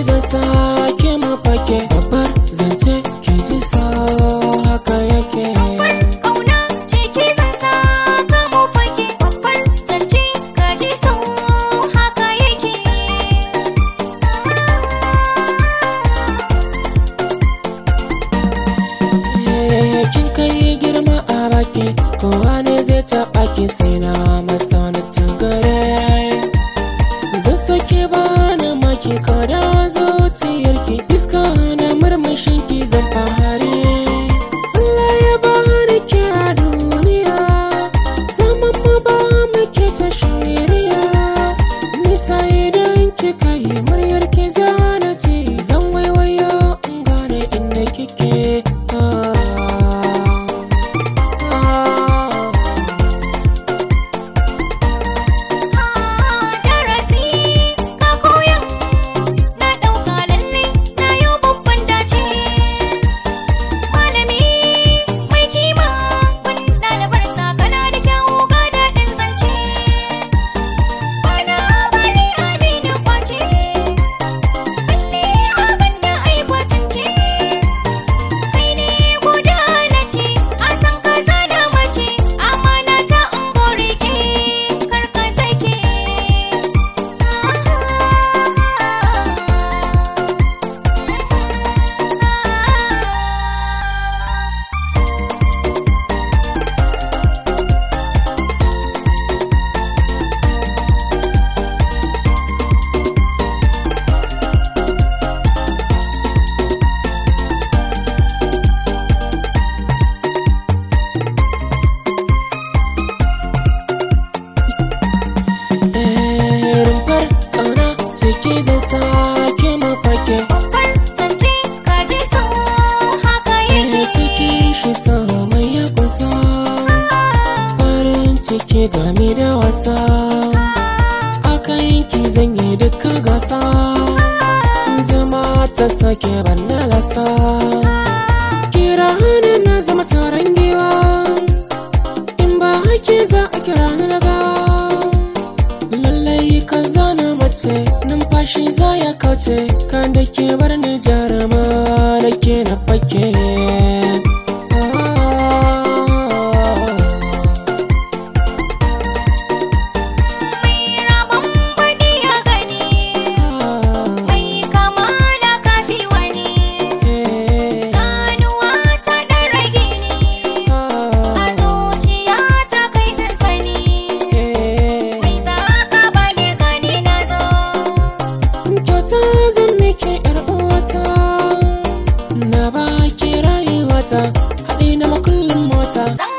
Ciki zan sake mafake, babbar zance ke ji sau haka yake. Kauna ciki zan saka mu fake, babbar zance ka ji sau haka yake. Kin kai girma a baki, kowa ne zai taɓa ki sai na matsa na gare. Zan sake bani maki kada zuciyarki, iska na murmushinki zan fahari. Allah ya bani ki a duniya, zaman mu ba muke ta shirya. Nisa idan kika yi muryar ki zana ji, zan waiwayo in gane inda kike. Ah, ah. Darasi ka koyan na ɗauka lalle na yau babban dace. Malami mai kima kun ɗalibarsa kana da kyawu ga daɗin zance. Bana bari abin kwace, balle a ganna ai kwatance. Kai ne guda na ce, a san ka zana mace, amana ta ungorike, kar ka sake. Rumfar ƙauna ciki zan sake mafake. Babbar zance ka ji sau haka yake. Cikin shi sa mai ya kusa, farin ciki game da wasa. Akan ki zan yi duka gasa, zama ta sake ban lasa. Kira hannun na zama taron giwa, in ba hake za a kira ni na gawa. Lallai ka zana mace, numfashi za ya kauce, kan da ke bar ni jaruma da ke na fake. Mai rabon baɗi ya gani, mai kamala kafi wani. Ganuwa ta ɗan rage ni, a zuciya ta kai sansani. Mai za ka bani gani na zo. Kyauta zan miki yar uwata, na baki rayuwata, haɗi na makullin mota. Zan